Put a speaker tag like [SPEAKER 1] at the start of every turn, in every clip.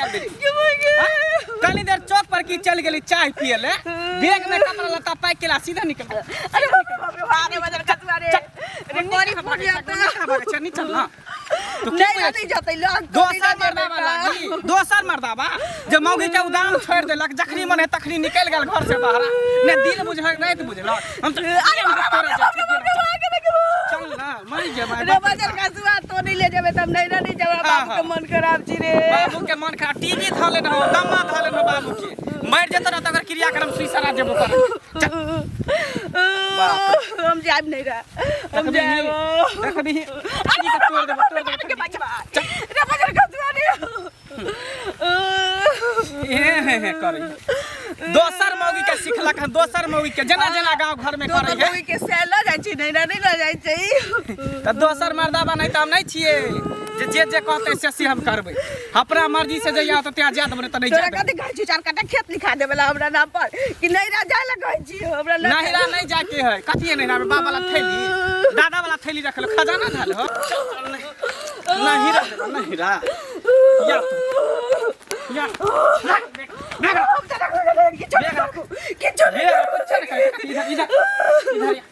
[SPEAKER 1] निकाल देली? कनी देर चौक पर की चल गेली चाय पिए ले, बैग में कपड़ा लत्ता पैक केला, सीधा निकल गेली।
[SPEAKER 2] अरे बाप रे बाप रे, अरे बजर खतुआ रे रे, कोरी फूट जाता।
[SPEAKER 1] चल चल ना तो की
[SPEAKER 2] नहीं
[SPEAKER 1] बोलै
[SPEAKER 2] नहीं जतै लग।
[SPEAKER 1] दोसर मर्दाबा लागी, दोसर मर्दाबा जे मौगी के उदाम छोड़ देलक, जखनी मन है तखनी निकल गेल घर से बाहर, ने दिन बुझलक राति बुझलक। हम तो
[SPEAKER 2] अरे बाप रे बाप रे बाप रे,
[SPEAKER 1] चल ना, मरि जेबै।
[SPEAKER 2] रे बजर खतुआ, तो नहीं ले जेबै तब नहीं नहीं जेबै। बाबू के मन खराब छी रे।
[SPEAKER 1] बाबू के मन खराब, टीवी धऽ लेने हो, दम्मा धऽ लेने हो। बाबू के मरि जेतौ ने तकर क्रियाक्रम सुई सरा जेबो कर।
[SPEAKER 2] हम जाब नहीं रहा, हम जाब।
[SPEAKER 1] देखबी अरे के तोड़ देबो, तोड़ देबो।
[SPEAKER 2] रे बजर खतुआ रे।
[SPEAKER 1] हे हे हे करै दोसर मौगी के सिखलक हन, दोसर मौगी के जेना जेना गांव घर में करै
[SPEAKER 2] दोसर
[SPEAKER 1] है।
[SPEAKER 2] मौगी के सैल जाइ छी, नहीं नहीं ल जाइ छी।
[SPEAKER 1] तऽ दोसर मर्दाबा नहीं तऽ हम नहीं छियै जे जे जे कहतै से से हम करबै। अपना मर्जी से जइया तऽ त्या जाय देबै, तऽ नहीं
[SPEAKER 2] तोरा
[SPEAKER 1] जाय देबै।
[SPEAKER 2] कथी कहै छी? चार काटा खेत लिखा देबे ला हमरा नाम पर कि नहीं रा जाय ला कहै छी हमरा लग?
[SPEAKER 1] नहिरा नहीं जाके है। कथी है नहिरा में? बाप वाला थैली, दादा वाला थैली रखल, खजाना धल हो। नहिरा देबै, नहिरा या तू या रख, देख, देख, रख।
[SPEAKER 2] हम तऽ रखबै, किछो नहि राखू, किछो नहि।
[SPEAKER 1] हे, कुछ नहीं करे। इधर इधर इधर या।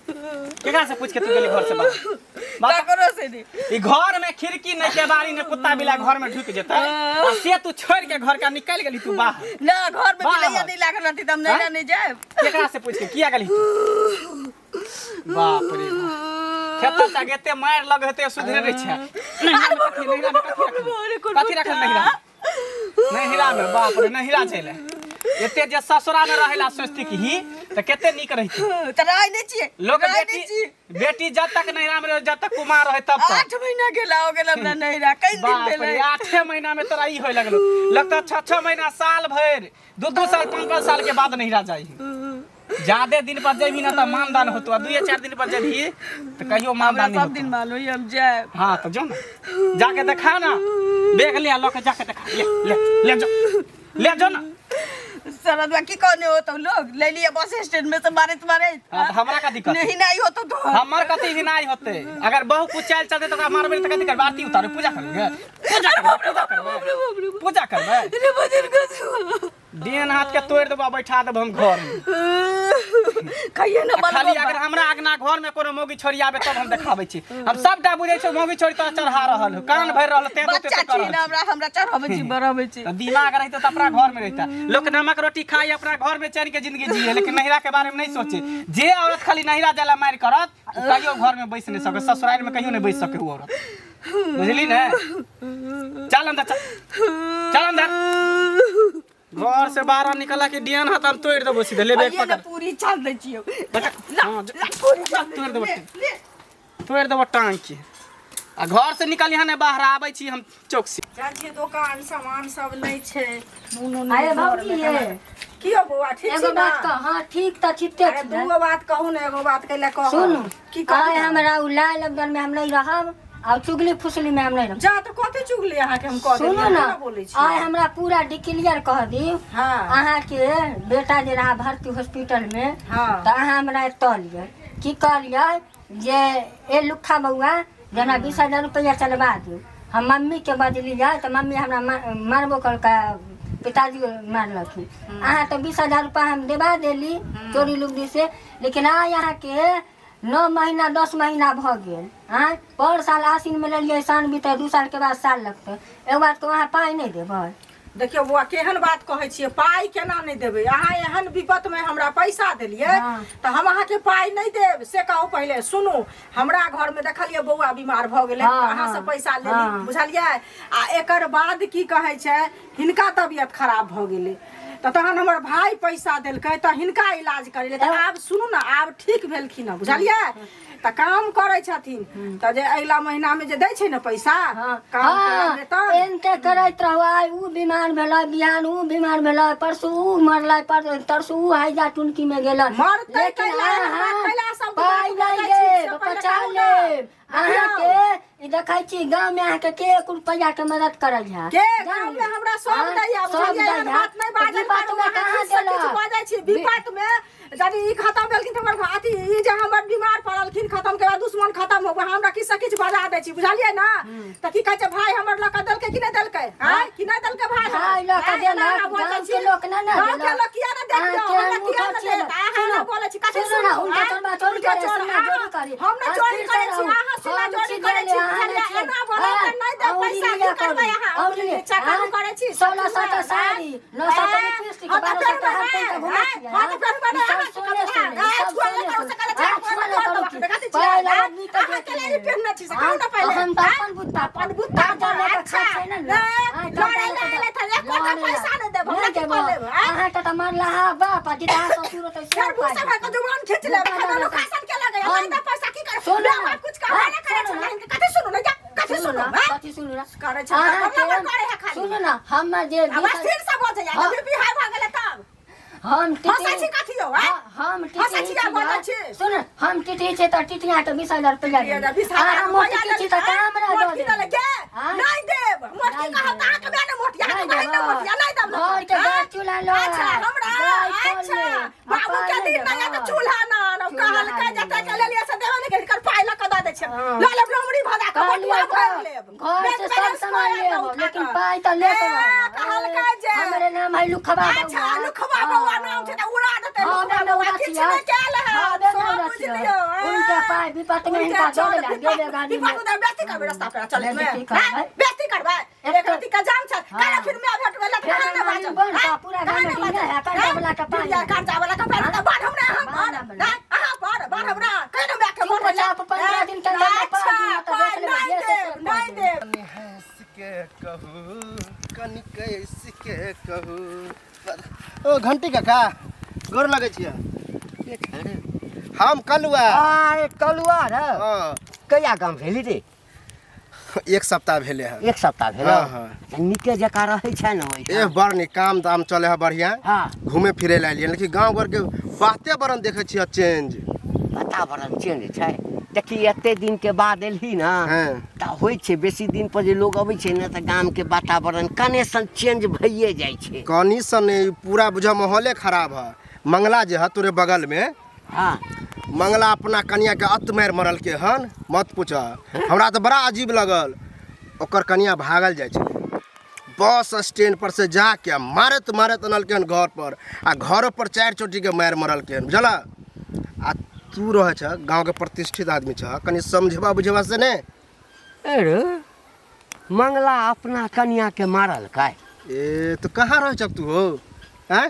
[SPEAKER 1] केकरा से पूछ के तू गेली घर से बाहर? बात
[SPEAKER 2] ककरो से नहीं।
[SPEAKER 1] ई घर में खिड़की नहीं, केबाड़ी नहीं, कुत्ता बिला घर में ढुक जेतै आ से तू छोड़ के घर का निकल गेली तू बाहर।
[SPEAKER 2] ना घर में
[SPEAKER 1] बाहर।
[SPEAKER 2] बिलैया नहीं लागल रहती तऽ हम नहीं
[SPEAKER 1] हाँ?
[SPEAKER 2] नहीं जायब।
[SPEAKER 1] केकरा से पूछ के किया गेली तू? बाप रे बाप, खेता तक एते मार लग हेते सुधरे नहीं छै। नहिरा में कथी? नहिरा में कथी रखल? कथी रखल नहिरा में? नहिरा में, बाप रे, नहिरा चले एते जे ससुरा में रहेला सोचती कि ही तऽ कते नीक रहितै।
[SPEAKER 2] तऽ रहै नहि छियै,
[SPEAKER 1] लोक
[SPEAKER 2] रहै
[SPEAKER 1] बेटी
[SPEAKER 2] नहि छियै।
[SPEAKER 1] बेटी जब तक नहिरा में रहे, जब तक कुमार रहे तब तक।
[SPEAKER 2] 8 महीना गेला हो गेल हमरा नहिरा, कई दिन
[SPEAKER 1] बाप रे।
[SPEAKER 2] भेलै?
[SPEAKER 1] 8 महीना में तोरा ई होय लगलो, लगता 6 6 महीना, साल भरि, 2 2 साल, 5 5 साल के बाद नहिरा जाही। ज्यादे दिन पर जेबही ना तऽ मानदान होतो, आ 2-4 दिन पर जेबही तऽ कहियो
[SPEAKER 2] हमरा
[SPEAKER 1] मानदान नहीं
[SPEAKER 2] सब दिन
[SPEAKER 1] होतो।
[SPEAKER 2] मालूम है, हम जायब।
[SPEAKER 1] हाँ तो जो ना, जाके देखा ना, देख लिया लऽ के जाके देखा ले, ले ले जो, ले जो ना।
[SPEAKER 2] सरदवा की कहने हो तो लोग ले लिए बस स्टैंड में से मारैत मारैत।
[SPEAKER 1] हाँ, तऽ हमरा का दिक्कत?
[SPEAKER 2] नहीं नहीं होतो तो
[SPEAKER 1] हमर कथी हिनाई होते? अगर बहु कुचाइल चलते तऽ ओकरा मारबै तऽ कथी करबै? आरती उतारबै, पूजा करबै, पूजा करबै, पूजा करबै, पूजा करबै।
[SPEAKER 2] रे बजर कसुआ।
[SPEAKER 1] डेन हाथ के तोड़ि देबो, बैठा देबो हम घर में।
[SPEAKER 2] खाइए ना।
[SPEAKER 1] आ खाली अगर हमरा अगना घर में कोनो मौगी छोड़ी आबे तब हम देखाबै छी। हम सबटा बुझै छी, मौगी छोड़ी तोरा चढ़ा रहल हो, कान भरि रहल हो, तें
[SPEAKER 2] बच्चा
[SPEAKER 1] ते कर
[SPEAKER 2] छी ना, हमरा हमरा चढ़ाबै छी, बढ़ाबै छी।
[SPEAKER 1] तऽ दिमाग रहितौ तऽ अपना घर में रहिता। लोक नमक रोटी खाई, अपना घर में चैन के जिंदगी जिए, लेकिन नहिरा के बारे में नहीं सोचे। जे औरत खाली नहिरा जाला मारि करत, ओ कहियो घर में बैस नहीं सके, ससुराल में कहियो नहीं बैस सके ओ औरत, बुझली ने? चल अंदर, चल, चल अंदर। घर से बाहर निकला के डियान हाथ हम तोड़ देबो सीधे। ले बैग
[SPEAKER 2] खाइए ना।
[SPEAKER 1] पकड़।
[SPEAKER 2] पूरी छान दै छियौ।
[SPEAKER 1] बच्चा, हाँ,
[SPEAKER 2] ला, पूरी छान दै
[SPEAKER 1] तोड़ देबो।
[SPEAKER 2] ले, ले।
[SPEAKER 1] तोड़ देबो टांग के आ घर से निकल यहाँ ने बाहर आबै छी हम चौक से।
[SPEAKER 3] जाइ छियै दोकान, सामान सब नहि छै, नून उन
[SPEAKER 4] अरे
[SPEAKER 3] नहि
[SPEAKER 4] भौजी
[SPEAKER 3] घरमे।
[SPEAKER 4] ये।
[SPEAKER 3] की हो बौआ, ठीक
[SPEAKER 4] एगो
[SPEAKER 3] छी ना?
[SPEAKER 4] बात कह। हाँ, ठीक तऽ ठीके
[SPEAKER 3] अरे
[SPEAKER 4] छी।
[SPEAKER 3] दूगो बात कहू ने, एगो बात कैला कहू।
[SPEAKER 4] सुनू।
[SPEAKER 3] की कहू?
[SPEAKER 4] आइ हमरा उ लाल अवदन में हम नहीं रहब आ चुगली फुसली में हम नहीं रहब।
[SPEAKER 3] जा तऽ कथी चुगली अहाँके हम कह
[SPEAKER 4] सुनू
[SPEAKER 3] देलियै?
[SPEAKER 4] ना।
[SPEAKER 3] केना बोलै छी?
[SPEAKER 4] आइ हमरा पूरा डिक्लियर कह दियौ। अहाँके बेटा जे रहा भर्ती हॉस्पिटल में, तऽ अहाँ हमरा एतऽ लिअ की कहलियै जे ए लुखा बौआ, जे हमरा 20,000 रुपैआ चलबा दियौ। हम मम्मीके बजलियै तऽ मम्मी हमरा मारबो केलकै, पिताजी मारलखिन। अहाँ तऽ 20,000 रुपैआ हम देबा देली चोरी लुगदी से, लेकिन आइ अहाँके 9 महीना 10 महीना भऽ गेल। आँय, पर साल आसिनमे लेलियै, साल बीतै, 2 सालके बाद साल लगतै। एगो बात कहू, अहाँ पाइ नहि देबै?
[SPEAKER 3] देखियौ बौआ, केहन बात कहै छियै? पाइ केना नहि देबै? अहाँ एहन विपतमे हमरा पैसा देलियै तऽ हम अहाँके पाइ नहि देब से कहू? पहिले सुनू, हमरा घरमे देखलियै बौआ बीमार भऽ गेलै तऽ अहाँ से पैसा लेली। बुझलियै? आ एकर बाद की कहै छै, हिनका तबियत खराब भऽ गेलै तऽ तहन हमर भाय पैसा देलकै तऽ हिनका इलाज करेलै। तऽ आब सुनू ने, आब ठीक भेलखिन हँ, बुझलियै? तऽ काम करै छथिन तऽ जे अगिला महीनामे जे दै छै ने पैसा, काम करबै तब।
[SPEAKER 4] एनते करैत रहू। आइ उ बीमार भेलै, बिहान उ बीमार भेलै, परसू उ मरलै, पर तरसू उ हैजा टुनकी में गेलै।
[SPEAKER 3] मरतै
[SPEAKER 4] लेकिन
[SPEAKER 3] कैला? एहन बात
[SPEAKER 4] अहाँ
[SPEAKER 3] कैला सब
[SPEAKER 4] पाइ
[SPEAKER 3] बात
[SPEAKER 4] नहि
[SPEAKER 3] बजै छी,
[SPEAKER 4] देब,
[SPEAKER 3] से पहिले
[SPEAKER 4] पचा
[SPEAKER 3] कहू ने।
[SPEAKER 4] लेब। अहाँके ई देखै छी, गाँव में अहाँके के एक रुपैआ के मदद करै है?
[SPEAKER 3] के गाँव में हमरा सब दैया,
[SPEAKER 4] सब
[SPEAKER 3] बुझलियै? एहन
[SPEAKER 4] दैया।
[SPEAKER 3] बात नहि
[SPEAKER 4] तऽ
[SPEAKER 3] बाजल
[SPEAKER 4] विपत
[SPEAKER 3] करू,
[SPEAKER 4] में
[SPEAKER 3] अहाँ
[SPEAKER 4] कहाँ
[SPEAKER 3] किछु से किछु
[SPEAKER 4] देलक?
[SPEAKER 3] बजै छी। विपत में यदि ई खतम भेलखिन तऽ हमर अथी ई जे हमर बीमार पड़लखिन, खतम के बाद दुश्मन खतम हो गए, हमरा किछु से किछु बजा दै छी, बुझलियै ने? तऽ की कहै छै, भाय हमर लऽ कऽ देलकै कि नहि देलकै? आँय, कि नहि देलकै भाय हमर?
[SPEAKER 4] पाइ लऽ कऽ
[SPEAKER 3] आँय, एना
[SPEAKER 4] देलक
[SPEAKER 3] अहाँ बोलै
[SPEAKER 4] गाँव
[SPEAKER 3] छी?
[SPEAKER 4] के लोक ने ने
[SPEAKER 3] गाँव के
[SPEAKER 4] देलक।
[SPEAKER 3] लोक किया ने देखियौ?
[SPEAKER 4] अहाँ
[SPEAKER 3] हमरा
[SPEAKER 4] केहन
[SPEAKER 3] किया
[SPEAKER 4] मूर्ख
[SPEAKER 3] ने
[SPEAKER 4] छियै?
[SPEAKER 3] देत? अहाँ
[SPEAKER 4] सुनू,
[SPEAKER 3] ने बोलै छी, कथी
[SPEAKER 4] सुनू ने,
[SPEAKER 3] सुनू,
[SPEAKER 4] हुनका
[SPEAKER 3] आँय?
[SPEAKER 4] चोरबा चोरी
[SPEAKER 3] हुनका
[SPEAKER 4] करे,
[SPEAKER 3] चोर,
[SPEAKER 4] सीना
[SPEAKER 3] अहाँ-
[SPEAKER 4] चोरी करे।
[SPEAKER 3] हम ने
[SPEAKER 4] अहाँ
[SPEAKER 3] चोरी
[SPEAKER 4] फिर
[SPEAKER 3] करै
[SPEAKER 4] से
[SPEAKER 3] छी,
[SPEAKER 4] रहू।
[SPEAKER 3] अहाँ सीना
[SPEAKER 4] हम
[SPEAKER 3] चोरी
[SPEAKER 4] छी
[SPEAKER 3] करै
[SPEAKER 4] गेले,
[SPEAKER 3] छी,
[SPEAKER 4] अहाँ
[SPEAKER 3] बुझलियै?
[SPEAKER 4] नहि छियै।
[SPEAKER 3] एना बोलै तऽ नहि देब
[SPEAKER 4] औरी
[SPEAKER 3] पैसा, की
[SPEAKER 4] लिअ
[SPEAKER 3] करबै
[SPEAKER 4] करू।
[SPEAKER 3] अहाँ?
[SPEAKER 4] औरी लिअ।
[SPEAKER 3] नीचा करू
[SPEAKER 4] आँय?
[SPEAKER 3] करै छी,
[SPEAKER 4] 1600 टा
[SPEAKER 3] आँय?
[SPEAKER 4] साड़ी, 900 टा लिपस्टिक,
[SPEAKER 3] हाँ, तऽ
[SPEAKER 4] 1200 टा
[SPEAKER 3] पेन्हबै
[SPEAKER 4] हर पेन्ह कऽ
[SPEAKER 3] नहि,
[SPEAKER 4] घुमै
[SPEAKER 3] आँय?
[SPEAKER 4] छियै,
[SPEAKER 3] हाँ, तऽ पेन्हबै
[SPEAKER 4] ई
[SPEAKER 3] नहि,
[SPEAKER 4] सब
[SPEAKER 3] अहाँ
[SPEAKER 4] सोने
[SPEAKER 3] कपड़ा,
[SPEAKER 4] सोने, ई
[SPEAKER 3] आँय,
[SPEAKER 4] सब
[SPEAKER 3] छुआ
[SPEAKER 4] सोने
[SPEAKER 3] नहि करू,
[SPEAKER 4] सोने।
[SPEAKER 3] सकल छै,
[SPEAKER 4] आँय,
[SPEAKER 3] अहाँ
[SPEAKER 4] छुआ नहि
[SPEAKER 3] तोड़
[SPEAKER 4] करू
[SPEAKER 3] देबक,
[SPEAKER 4] की?
[SPEAKER 3] देखै छियै,
[SPEAKER 4] पाइ
[SPEAKER 3] आँय?
[SPEAKER 4] लागत नीक तऽ
[SPEAKER 3] अहाँ के लेल ई पेन्हने छी से कहू ने
[SPEAKER 4] आँय,
[SPEAKER 3] पहिले,
[SPEAKER 4] हम तऽ
[SPEAKER 3] आँय?
[SPEAKER 4] अपन बुत्ता पर।
[SPEAKER 3] अपन बुत्ता
[SPEAKER 4] कर्जा
[SPEAKER 3] पर,
[SPEAKER 4] लऽ कऽ
[SPEAKER 3] अच्छा।
[SPEAKER 4] खाइ छै ने लोक।
[SPEAKER 3] नहि,
[SPEAKER 4] आँय, कर्जा
[SPEAKER 3] लड़ै
[SPEAKER 4] लऽ
[SPEAKER 3] लए
[SPEAKER 4] कऽ
[SPEAKER 3] एलै तऽ एकोटा
[SPEAKER 4] लड़ै
[SPEAKER 3] पैसा नहि देब, हमरा
[SPEAKER 4] नहि
[SPEAKER 3] की
[SPEAKER 4] देब।
[SPEAKER 3] कऽ लेब, आँय?
[SPEAKER 4] अहाँके तऽ मारलहा बाप आ जिता ससुर होतै सेहो
[SPEAKER 3] फेर
[SPEAKER 4] पाइ
[SPEAKER 3] भूसा भाई के
[SPEAKER 4] देतै।
[SPEAKER 3] जुबान खींच लेब,
[SPEAKER 4] भूसा
[SPEAKER 3] खाना
[SPEAKER 4] लऽ
[SPEAKER 3] लोक
[SPEAKER 4] कऽ।
[SPEAKER 3] आसन के लगैया,
[SPEAKER 4] हम-
[SPEAKER 3] नहि तऽ पैसा की करब?
[SPEAKER 4] सुनू
[SPEAKER 3] माय
[SPEAKER 4] ने।
[SPEAKER 3] बाप कुछ कहबे नहि करै
[SPEAKER 4] सुनू
[SPEAKER 3] छै,
[SPEAKER 4] ने।
[SPEAKER 3] इनके कथी सुनू ने, जा, कथी
[SPEAKER 4] सुनू
[SPEAKER 3] सुनू,
[SPEAKER 4] ने,
[SPEAKER 3] आँय?
[SPEAKER 4] कथी सुनू ने?
[SPEAKER 3] करै छै,
[SPEAKER 4] अहाँके-
[SPEAKER 3] बराबर करै है खाली।
[SPEAKER 4] सुनू ने, हमे जे
[SPEAKER 3] आब स्थिर से बजैया,
[SPEAKER 4] हाँ।
[SPEAKER 3] बीपी हाई भऽ गेलै तब।
[SPEAKER 4] हम
[SPEAKER 3] हँसै छी कथी यौ, आँय?
[SPEAKER 4] हाँ, हम
[SPEAKER 3] हँसै
[SPEAKER 4] टिटही
[SPEAKER 3] छी आ बजै छी?
[SPEAKER 4] सुन हम टिटही छी तऽ टिटिया के 20,000 रुपैआ
[SPEAKER 3] टिटिया
[SPEAKER 4] देब।
[SPEAKER 3] के 20,000
[SPEAKER 4] अहाँ मोटकी
[SPEAKER 3] रुपैआ
[SPEAKER 4] छी तऽ
[SPEAKER 3] देब।
[SPEAKER 4] हमरा दऽ
[SPEAKER 3] मोटकी
[SPEAKER 4] देब।
[SPEAKER 3] देले के?
[SPEAKER 4] आँय?
[SPEAKER 3] नहि देब। मोटकी
[SPEAKER 4] नहि
[SPEAKER 3] कहब तऽ
[SPEAKER 4] देब।
[SPEAKER 3] अहाँके माय ने मोटिया,
[SPEAKER 4] नहि
[SPEAKER 3] अहाँके बहिन ने
[SPEAKER 4] देब।
[SPEAKER 3] मोटिया, नहि देब लोक।
[SPEAKER 4] घरके
[SPEAKER 3] आँय?
[SPEAKER 4] गाय चूल्हा लऽ
[SPEAKER 3] अच्छा,
[SPEAKER 4] आयब।
[SPEAKER 3] हमरा?
[SPEAKER 4] गाय खोल
[SPEAKER 3] अच्छा।
[SPEAKER 4] लेब। आ
[SPEAKER 3] बाबू के
[SPEAKER 4] पाइ
[SPEAKER 3] दिन
[SPEAKER 4] नहि
[SPEAKER 3] नहि
[SPEAKER 4] देब।
[SPEAKER 3] तऽ चूल्हा ना आनब।
[SPEAKER 4] चूल्हा
[SPEAKER 3] कहलकै
[SPEAKER 4] नहि
[SPEAKER 3] जते के
[SPEAKER 4] लेब।
[SPEAKER 3] लेलियै से देबे नहि केलकै, एकर पाइ लऽ कऽ दऽ दै छियै।
[SPEAKER 4] हाँ।
[SPEAKER 3] लऽ लेब लोमड़ी भजा कऽ
[SPEAKER 4] कहलियै
[SPEAKER 3] बटुआ
[SPEAKER 4] तऽ
[SPEAKER 3] भरि लेब।
[SPEAKER 4] घर
[SPEAKER 3] बैंक
[SPEAKER 4] से सब
[SPEAKER 3] बैलेंस
[SPEAKER 4] सामान
[SPEAKER 3] कऽ आयब
[SPEAKER 4] लेब
[SPEAKER 3] उठा
[SPEAKER 4] लेकिन
[SPEAKER 3] कऽ।
[SPEAKER 4] पाइ तऽ ले कऽ
[SPEAKER 3] ए,
[SPEAKER 4] रहब।
[SPEAKER 3] कहलकै जे
[SPEAKER 4] हमरे नाम है लुखबा
[SPEAKER 3] अच्छा
[SPEAKER 4] बौआ।
[SPEAKER 3] लुखबा
[SPEAKER 4] हाँ।
[SPEAKER 3] बौआ नाम छै तऽ उड़ा देतै
[SPEAKER 4] हाँ,
[SPEAKER 3] लुखबा
[SPEAKER 4] बे
[SPEAKER 3] बौआ
[SPEAKER 4] नौरा
[SPEAKER 3] किछु
[SPEAKER 4] छियै।
[SPEAKER 3] नहि कयल
[SPEAKER 4] हाँ,
[SPEAKER 3] है
[SPEAKER 4] बे
[SPEAKER 3] सब
[SPEAKER 4] नौरा
[SPEAKER 3] बुझि
[SPEAKER 4] छियै।
[SPEAKER 3] लियौ
[SPEAKER 4] उनके पाइ विपत में हिनका दऽ देला, देबे गाड़ी में।
[SPEAKER 3] विपत में बेइज्जती करबै रास्ता पे चलैत में
[SPEAKER 4] बेइज्जती करबै।
[SPEAKER 3] हैं? बेइज्जती करबै एक रति के जाम छै
[SPEAKER 4] हाँ।
[SPEAKER 3] काल्हि फिर मैं भेटबै लत
[SPEAKER 4] फेर
[SPEAKER 3] कहाँ ने
[SPEAKER 4] मालिक
[SPEAKER 3] बाजब
[SPEAKER 4] बन
[SPEAKER 3] हैं?
[SPEAKER 4] कऽ पूरा
[SPEAKER 3] कहाँ
[SPEAKER 4] गाम
[SPEAKER 3] ने
[SPEAKER 4] में
[SPEAKER 3] बाजब?
[SPEAKER 4] है, कर्जा वाला के पाइ।
[SPEAKER 3] हैं? कर्जा वाला के पाइ तऽ बाढ़ हमरा अहाँ
[SPEAKER 4] बाढ़
[SPEAKER 3] पर
[SPEAKER 4] हमरा।
[SPEAKER 3] हैं? अहाँ पर बाढ़ हमरा कहि ने के मोन
[SPEAKER 4] चुपचाप 15 दिन के अंदर में पाइ दिअ तऽ देख लेबै,
[SPEAKER 3] नहि
[SPEAKER 4] जे से
[SPEAKER 3] देब
[SPEAKER 4] से
[SPEAKER 3] नहि
[SPEAKER 4] कऽ
[SPEAKER 3] देब
[SPEAKER 5] कनि हँस के कहू कनि कैस के कहू ओ घंटी काका गोर लगै छियै हम कलुआ
[SPEAKER 6] आरे कलुआ रे
[SPEAKER 5] हाँ
[SPEAKER 6] कहिया गाम भेली रे
[SPEAKER 5] एक सप्ताह भेले हन
[SPEAKER 6] एक सप्ताह भेल
[SPEAKER 5] हाँ, हाँ।
[SPEAKER 6] नीके जकाँ रहै छै ने
[SPEAKER 5] ए
[SPEAKER 6] ओहिठाम
[SPEAKER 5] बड़ नीक काम दाम चले है बढ़िया
[SPEAKER 6] हाँ
[SPEAKER 5] घूमे फिरे लए एलियै लेकिन गाँव घर के बाते बरन देखै छियै चेंज
[SPEAKER 6] वातावरण चेंज छै देखी एते दिन के बाद एलही ने
[SPEAKER 5] हाँ।
[SPEAKER 6] तऽ होइ छै बेसी दिन पर जे लोग अबै छै ने तऽ गाम के वातावरण कने सन चेंज भइए जाइ छै
[SPEAKER 5] कनी सन नहि, पूरा बुझ माहौले खराब है मंगला जे है तोरे बगल में
[SPEAKER 6] हाँ
[SPEAKER 5] मंगला अपना कनिया के अत मारि मरलके हन मत पूछ हमरा तऽ बड़ा अजीब लगल ओकर कनिया भागल जाइ छलै बस स्टैंड पर से जाके मारैत मारैत अनलकै हन घर पर आ घरो पर चारि चोटीके मारि मरलकै हन बुझल आ तू रहै छह गाँवके प्रतिष्ठित आदमी छह कनि समझेबा बुझेबा से नहि
[SPEAKER 6] अरे मंगला अपना कनियाके मारलकै
[SPEAKER 5] ए तो कहाँ रह छक तू हो हैं